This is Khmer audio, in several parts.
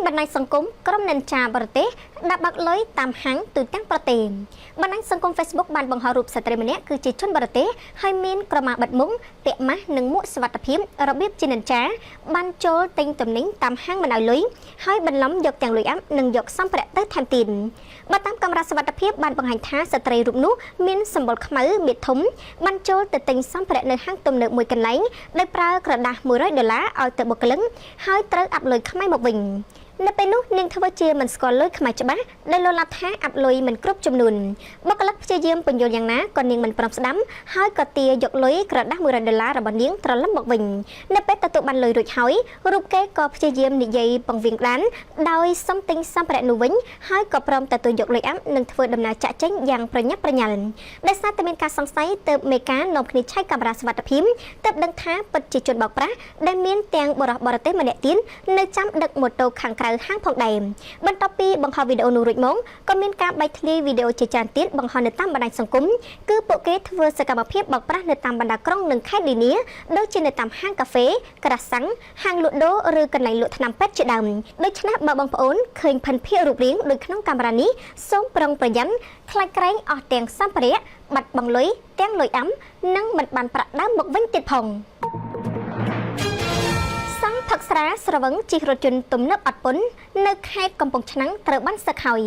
បណ្ដាញសង្គមក្រុមនិន្ចាបរទេសដាក់បាក់លុយតាមហាងទូទាំងប្រទេសបណ្ដាញសង្គម Facebook បានបង្ហោះរូបស្ត្រីម្នាក់គឺជាជនបរទេសហើយមានក្រមាបិទមុខពាក់ម៉ាស់និងមួកសុវត្ថិភាពរបៀបជានិន្ចាបានចូលទិញទំនិញតាមហាងមិនឲ្យលុយហើយបន្លំយកទាំងលុយអាប់និងយកសម្ភារៈទៅថែមទៀតបើតាមកាមេរ៉ាសុវត្ថិភាពបានបង្ហាញថាស្ត្រីរូបនោះមានសម្បុរខ្មៅមាឌធំបានចូលទៅទិញសម្ភារៈនៅហាងទំនើបមួយកន្លែងដោយប្រើក្រដាស100ដុល្លារឲ្យទៅបុគ្គលិកហើយត្រូវអាប់លុយខ្មែរមកវិញនៅពេលនោះនាងធ្វើជាមិនស្គាល់លុយខ្មែរច្បាស់ដែលលោឡាប់ថាអាប់លុយមិនគ្រប់ចំនួនបុគ្គលិកព្យាយាមពន្យល់យ៉ាងណាក៏នាងមិនព្រមស្ដាំហើយក៏ទាយកលុយក្រដាស100ដុល្លាររបស់នាងត្រឡប់មកវិញនៅពេលទទួលបានលុយរួចហើយរូបគេក៏ព្យាយាមនិយាយពង្វៀងដានដោយសុំទិញសម្ភារៈនោះវិញហើយក៏ព្រមទទួលយកលុយអាប់និងធ្វើដំណើរចាក់ចេញយ៉ាងប្រញាប់ប្រញាល់ដោយសារតែមានការសង្ស័យទើបមេការនាំគ្នាឆែកកាមេរ៉ាសុវត្ថិភាពទើបដឹងថាពិតជាជនបោកប្រាស់ដែលមានទាំងបុរសបរទេសម្នាក់ទៀតនៅចាំដឹកម៉ូតូខាងក្រៅហាងផងដែរបន្ទាប់ពីបង្ហោះវីដេអូនោះរួចមកក៏មានការបែកធ្លាយវីដេអូជាច្រើនទៀតបង្ហោះនៅតាមបណ្ដាញសង្គមគឺពួកគេធ្វើសកម្មភាពបោកប្រាស់នៅតាមបណ្ដាក្រុងនិងខេត្តនានាដូចជានៅតាមហាងកាហ្វេក្រាសាំងហាងលក់ដូរឬកន្លែងលក់ថ្នាំពេទ្យជាដើមដូច្នេះបើបងប្អូនឃើញផិនភាគរូបរាងដូចក្នុងកាមេរ៉ានេះសូមប្រុងប្រយ័ត្នខ្លាចក្រែងអស់ទាំងសម្ភារៈបាត់បង់លុយទាំងលុយអាំនិងមិនបានប្រាក់ដើមមកវិញទៀតផងសង្ឃផឹកស្រាស្រវឹងជិះរថយន្តទំនើបអត់ពន្ធនៅខេត្តកំពង់ឆ្នាំងត្រូវបានសឹកហើយ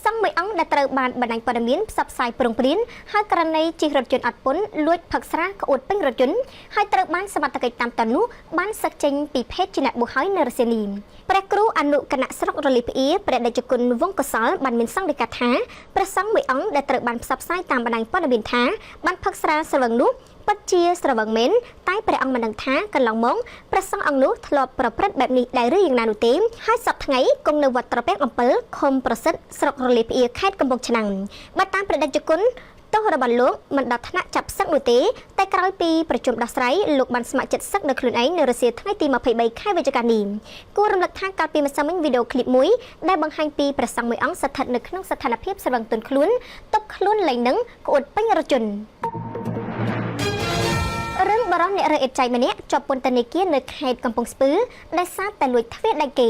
សង្ឃមួយអង្គដែលត្រូវបានបណ្ដាញព័ត៌មានផ្សព្វផ្សាយប្រងព្រានហើយករណីជិះរថយន្តអត់ពន្ធលួចផឹកស្រាក្អួតពេញរថយន្តហើយត្រូវបានសមត្ថកិច្ចតាមតនោះបានសឹកចេញពីភេទជាអ្នកបួសហើយនៅរសៀលនេះព្រះគ្រូអនុគណៈស្រុករលីផ្អៀព្រះតេជគុណវង្សកុសលបានមានសង្ឃដីកាថាព្រះសង្ឃមួយអង្គដែលត្រូវបានផ្សព្វផ្សាយតាមបណ្ដាញព័ត៌មានថាបានផឹកស្រាស្រវឹងនោះពិតជាស្រវឹងមែនតែព្រះអង្គមិនដឹងថាកន្លងមកព្រះសង្ឃអង្គនោះធ្លាប់ប្រព្រឹត្តបែបនេះដែរឬយ៉ាងណានោះទេហើយសប្តាហ៍ថ្ងៃគង់នៅវត្តត្រពាំងអំពិលឃុំប្រសិទ្ធស្រុករលាផ្អៀខេត្តកំពង់ឆ្នាំងបើតាមព្រះតេជគុណទោសរបស់លោកមិនដល់ថ្នាក់ចាប់សឹកនោះទេតែក្រោយពីប្រជុំដោះស្រាយលោកបានស្ម័គ្រចិត្តសឹកនៅខ្លួនឯងនៅរសៀលថ្ងៃទី23ខែវិច្ឆិកានេះគួររំលឹកថាកាលពីម្សិលមិញវីដេអូឃ្លីបមួយដែលបង្ហាញពីព្រះសង្ឃមួយអង្គស្ថិតនៅក្នុងស្ថានភាពស្រវឹងទន់ខ្លួនទប់ខ្លួនលែងនឹងក្អួតពេញរថយន្តរឿងបរិះអ្នករើអេតចៃម្នាក់ជាប់ពន្ធនាគារនៅខេត្តកំពង់ស្ពឺដោយសារតែលួចទ្វារដៃគេ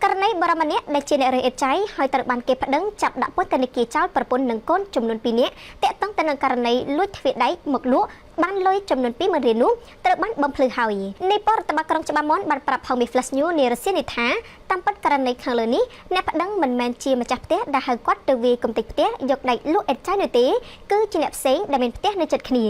ករណីបរិម្នាក់ដែលជាអ្នករើអេតចៃហើយត្រូវបានគេប្តឹងចាប់ដាក់ពន្ធនាគារចោលប្រពន្ធនិងកូនចំនួន2នាក់តាក់ទងទៅនឹងករណីលួចទ្វារដែកមកលក់បានលុយចំនួន20000រៀលនោះត្រូវបានបំភ្លឺហើយនៃបរដ្ឋបាលក្រុងច្បារមនបានប្រាប់ផងមី Flash News នារសៀលនេះថាតាមពិតករណីខាងលើនេះអ្នកប្តឹងមិនមែនជាម្ចាស់ផ្ទះដែលហៅគាត់ទៅវាយកំទេចផ្ទះយកដែកលក់អេតចាយនោះទេគឺជាអ្នកផ្សេងដែលមានផ្ទះនៅជិតគ្នា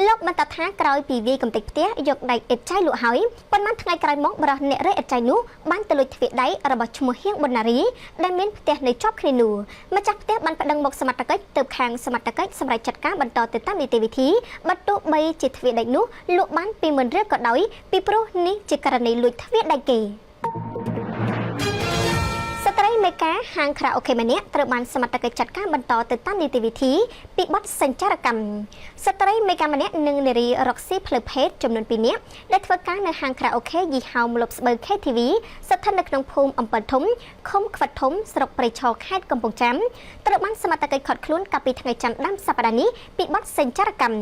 លោកបន្តថាក្រោយពីវាយកំទេចផ្ទះយកដែកអេតចាយលក់ហើយប៉ុន្មានថ្ងៃក្រោយមកបរិះអ្នករើអេតចាយនោះបានទៅលួចទ្វារដែករបស់ឈ្មោះហៀងប៊ុនណារីដែលមានផ្ទះនៅជាប់គ្នានោះម្ចាស់ផ្ទះបានប្តឹងមកសមត្ថកិច្ចទើបខាងសមត្ថកិច្ចសម្រេចចាត់ការបន្តទៅតាមនីតិវិធីបើទោះបីជាទ្វារដែកនោះលក់បាន20000រៀលក៏ដោយពីព្រោះនេះជាករណីលួចទ្វារដែកគេស្ត្រីមេការហាងខារ៉ាអូខេម្នាក់ត្រូវបានសមត្ថកិច្ចចាត់ការបន្តទៅតាមនីតិវិធីពីបទសញ្ចារកម្មស្ត្រីមេការម្នាក់និងនារីរកស៊ីផ្លូវភេទចំនួន2នាក់ដែលធ្វើការនៅហាងខារ៉ាអូខេយីហោមលប់ស្បូវ KTV ស្ថិតនៅក្នុងភូមិអំពិលធំឃុំខ្វិតធំស្រុកព្រៃឈរខេត្តកំពង់ចាមត្រូវបានសមត្ថកិច្ចឃាត់ខ្លួនកាលពីថ្ងៃច័ន្ទដើមសប្តាហ៍នេះពីបទសញ្ចារកម្ម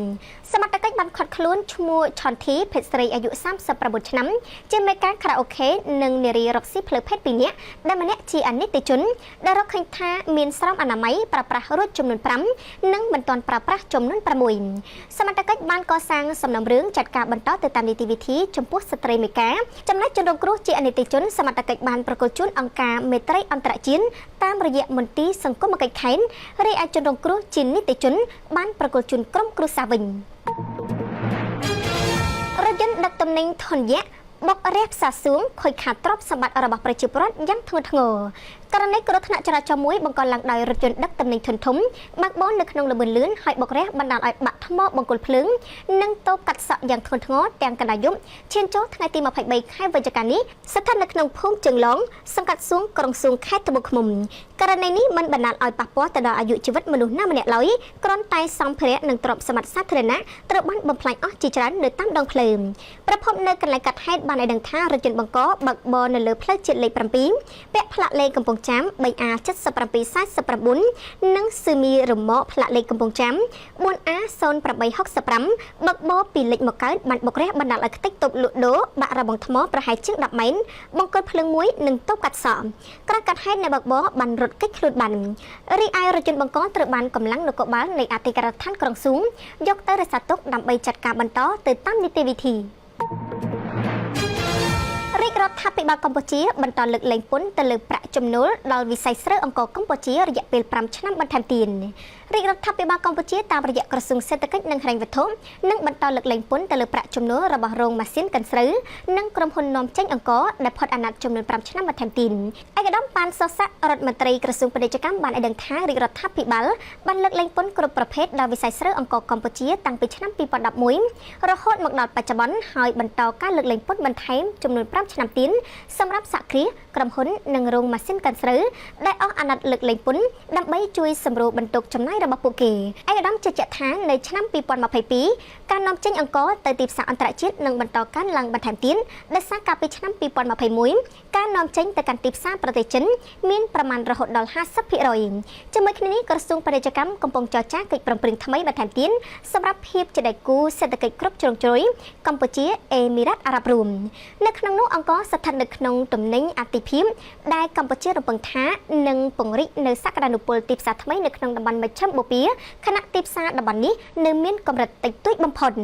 សមត្ថកិច្ចបានឃាត់ខ្លួនឈ្មោះឆនធីភេទស្រីអាយុ39ឆ្នាំជាមេការខារ៉ាអូខេនិងនារីរកស៊ីផ្លូវភេទ2នាក់ដែលម្នាក់ជាអនិច្ចជនដែលរកឃើញថាមានស្រោមអនាម័យប្រើប្រាស់រួចចំនួន5និងមិនទាន់ប្រើប្រាស់ចំនួន6សមត្ថកិច្ចបានកសាងសំណុំរឿងចាត់ការបន្តទៅតាមនីតិវិធីចំពោះស្ត្រីមេការចំណែកជនរងគ្រោះជាអនិច្ចជនសមត្ថកិច្ចបានប្រគល់ជូនអង្គការមេត្រីអន្តរជាតិតាមរយៈមន្ទីរសង្គមកិច្ចខេត្តរីឯជនរងគ្រោះជានីតិជនបានប្រគល់ជូនក្រុមគ្រួសារវិញរថយន្តដឹកទំនិញធនយៈបុករះផ្សារសួងខូចខាតទ្រព្យសម្បត្តិរបស់ប្រជាពលរដ្ឋយ៉ាងធ្ងន់ធ្ងរករណីគ្រោះថ្នាក់ចរាចរណ៍មួយបង្កឡើងដោយរថយន្តដឹកទំនិញធុនធំបើកបរនៅក្នុងល្បឿនលឿនហើយបុករះបណ្ដាលឲ្យបាក់ថ្មបង្គោលភ្លើងនិងតូបកាត់សក់យ៉ាងធ្ងន់ធ្ងរទាំងកណ្ដាលយប់ឈានចូលថ្ងៃទី23ខែវិច្ឆិកានេះស្ថិតនៅក្នុងភូមិជើងឡងសង្កាត់សួងក្រុងសួងខេត្តត្បូងឃ្មុំករណីនេះមិនបណ្ដាលឲ្យប៉ះពាល់ទៅដល់អាយុជីវិតមនុស្សណាម្នាក់ឡើយគ្រាន់តែសម្ភារៈនិងទ្រព្យសម្បត្តិសាធារណៈត្រូវបានបំផ្លាញអស់ជាច្រើននៅតាមដងផ្លូវប្រភពនៅកន្លែងកាត់ហេតុបាន បានឲ្យដឹងថារថយន្តបង្កបើកបរនៅលើផ្លូវជាតិលេខ7ពាក់ផ្លាកលេខកំពង់ចាម 3A7749 និងស៊ឺមីរ៉ឺម៉កផ្លាកលេខកំពង់ចាម 4A0865 បើកបរពីលិចមកកើតបានបុករះបណ្ដាលឲ្យខ្ទេចតូបលក់ដូរបាក់របងថ្មប្រហែលជាង10ម៉ែត្របង្គោលភ្លើងមួយនិងតូបកាត់សក់ក្រោយកាត់ហេតុអ្នកបើកបរបានរត់គេចខ្លួនបានរីឯរថយន្តបង្កត្រូវបានកម្លាំងនគរបាលនៃអធិការដ្ឋានក្រុងសួងយកទៅរក្សាទុកដើម្បីចាត់ការបន្តទៅតាមនីតិវិធីរាជរដ្ឋាភិបាលកម្ពុជាបន្តលើកលែងពន្ធទៅលើប្រាក់ចំណូលដល់វិស័យស្រូវអង្ករកម្ពុជារយៈពេល5ឆ្នាំបន្ថែមទៀតរាជរដ្ឋាភិបាលកម្ពុជាតាមរយៈក្រសួងសេដ្ឋកិច្ចនិងហិរញ្ញវត្ថុនឹងបន្តលើកលែងពន្ធទៅលើប្រាក់ចំណូលរបស់រោងម៉ាស៊ីនកិនស្រូវនិងក្រុមហ៊ុននាំចេញអង្ករដែលផុតអាណត្តិចំនួន5ឆ្នាំបន្ថែមទៀតឯកឧត្តមប៉ានសុស័ករដ្ឋមន្ត្រីក្រសួងពាណិជ្ជកម្មបានឲ្យដឹងថារាជរដ្ឋាភិបាលបានលើកលែងពន្ធគ្រប់ប្រភេទដល់វិស័យស្រូវអង្ករកម្ពុជាតាំងពីឆ្នាំ2011រហូតមកដល់បច្ចុប្បន្នហើយបន្តការលើកលែងពន្ធបន្ថែមចំនួន5ឆ្នាំទៀតសម្រាប់សហគ្រាសក្រុមហ៊ុននិងរោងម៉ាស៊ីនកិនស្រូវដែលអស់អាណត្តិលើកលែងពន្ធដើម្បីជួយសម្រួលបន្ទុកចំណាយរបស់ពួកគេឯកឧត្តមជឿជាក់ថានៅឆ្នាំ2022ការនាំចេញអង្ករទៅទីផ្សារអន្តរជាតិនឹងបន្តកើនឡើងបន្ថែមទៀតដោយសារកាលពីឆ្នាំ2021ការនាំចេញទៅកាន់ទីផ្សារប្រទេសចិនមានប្រមាណរហូតដល់50%ជាមួយគ្នានេះក្រសួងពាណិជ្ជកម្មកំពុងចរចាកិច្ចព្រមព្រៀងថ្មីបន្ថែមទៀតសម្រាប់ភាពជាដៃគូសេដ្ឋកិច្ចគ្រប់ជ្រុងជ្រោយកម្ពុជាអេមីរ៉ាតអារ៉ាប់រួមនៅក្នុងនោះអង្ករស្ថិតនៅក្នុងទំនិញអាទិភាពដែលកម្ពុជារំពឹងថានឹងពង្រីកនៅសក្តានុពលទីផ្សារថ្មីនៅក្នុងតំបន់មជ្ឈិមបូព៌ាខណៈទីផ្សារតំបន់នេះនៅមានកម្រិតតិចតួចបំផុត។